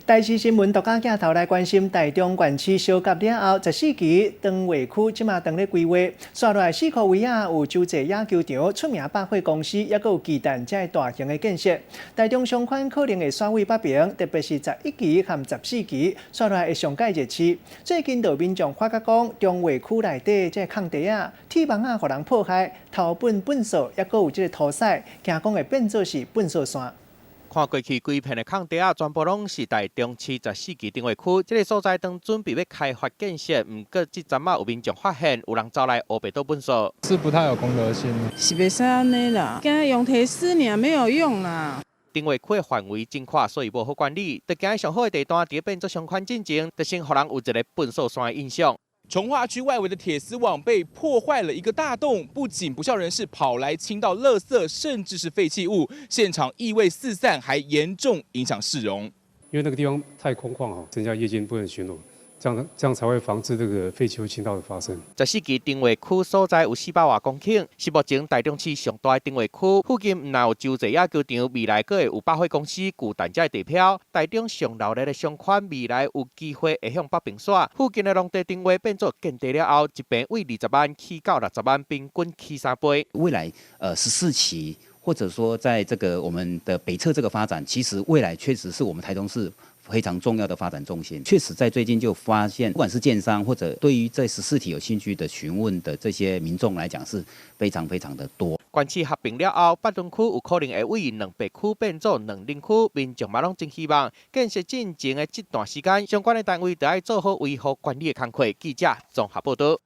台視新聞獨家鏡頭來關心台中縣市相合了後，十四期重劃區這馬當咧規劃，紲落來四箍圍仔有洲際野球場、出名百貨公司，抑閣有巨蛋這大型的建設。台中商圈可能會徙位北爿，特別是十一期和十四期，紲落來會上蓋熱市。最近就民眾發覺講，重劃區內底這空地仔、鐵網仔予人破壞、偷糞糞掃，抑閣有這個塗屎，驚講會變做是糞掃山。看過去規片的空地仔，全部攏是台中市十四期重劃區。這个所在當準備欲開發建設，毋過這陣仔有民眾發現有人走來烏白倒糞掃。是不太有公德心。是袂使按呢啦，驚用鐵絲爾沒有用啦。重劃區的範圍真闊，所以無好管理。就驚上好的地段，佇變做商圈進前，就先予人有一个糞掃山的印象。重劃區外圍的鐵絲網被破壞了一個大洞，不僅不肖人士跑來傾倒垃圾，甚至是廢棄物，現場異味四散，還嚴重影響市容。因為那個地方太空曠哦，增加夜間不能巡邏，這樣才會防止這個廢棄物傾倒的發生。十四期重劃區所在有400外公頃，是目前台中市上大的重劃區。附近毋但有洲際野球場，未來閣會有百貨公司、巨蛋這地標。台中上鬧熱的商圈，未來有機會會向北爿徙。附近的農地重劃變做建地了後，一坪為20萬起到60萬，平均起3倍。未來十四期，或者說在這個我們的北側這個發展，其實未來確實是我們台中市非常重要的發展中心。確實在最近就發現，不管是建商或者對於這十四期有興趣的詢問的這些民眾來講，是非常非常的多。縣市合併了後，北屯區有可能會為200區變做2零區，民眾嘛攏真希望建設進前的這段時間，相關的單位都愛做好維護管理的工課。記者綜合報道。